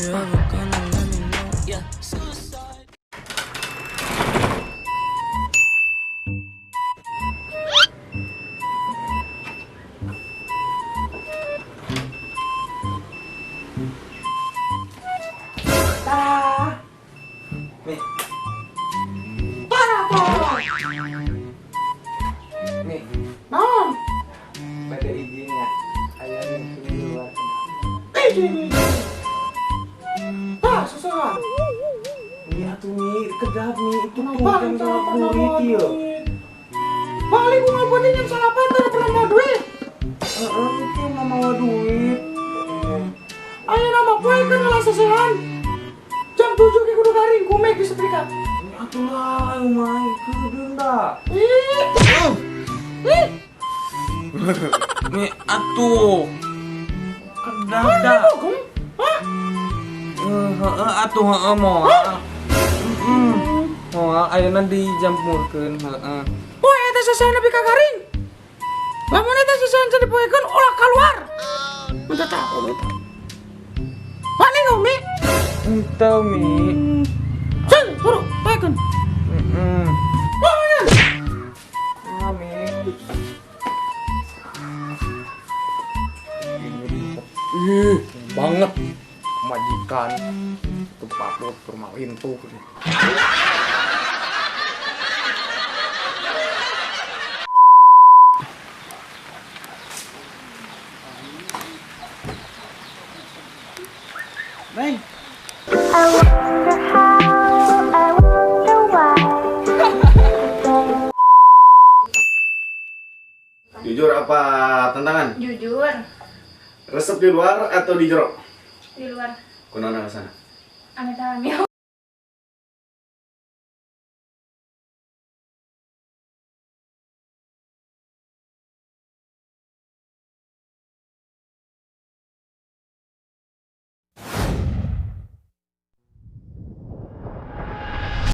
Nih. Nih. Naon? Pada izinnya. Aya meeting di luar. Izin. Ah, susah. Mi atuh Mi, kedap Mi, itu tuh Bang, jam tara pernah duit bawa ieu. duit. Balik gua ngabutin jam salapan tara pernah bawa duit. Heeh, itu mah mawa duit. Ayo nama poe kan ngalah sesehan. Jam 7 ge kudu garing kumek di setrika. Atuh lah, ayo mah kedeung da. Ih. Ih. Mi atuh. Kedap da. Hah? Heeh atuh heeh moal. Heeh. Moal ayeuna dijamurkeun heeh. Poe eta sesehan nepi ka garing. Lamun eta sesehan can dipoekeun ulah keluar. Minta tahu eta. Wani Mi? Henteu Mi. Cing, buru, poekeun. Heeh. Poekeun. Ah, Mi. Ih, banget majikan tempat rumah lintuh. Neng, I wonder how, I wonder why. Jujur apa tantangan? Jujur. Resep di luar atau di jero? Di luar. Kunaon alasanna? Amit hamil.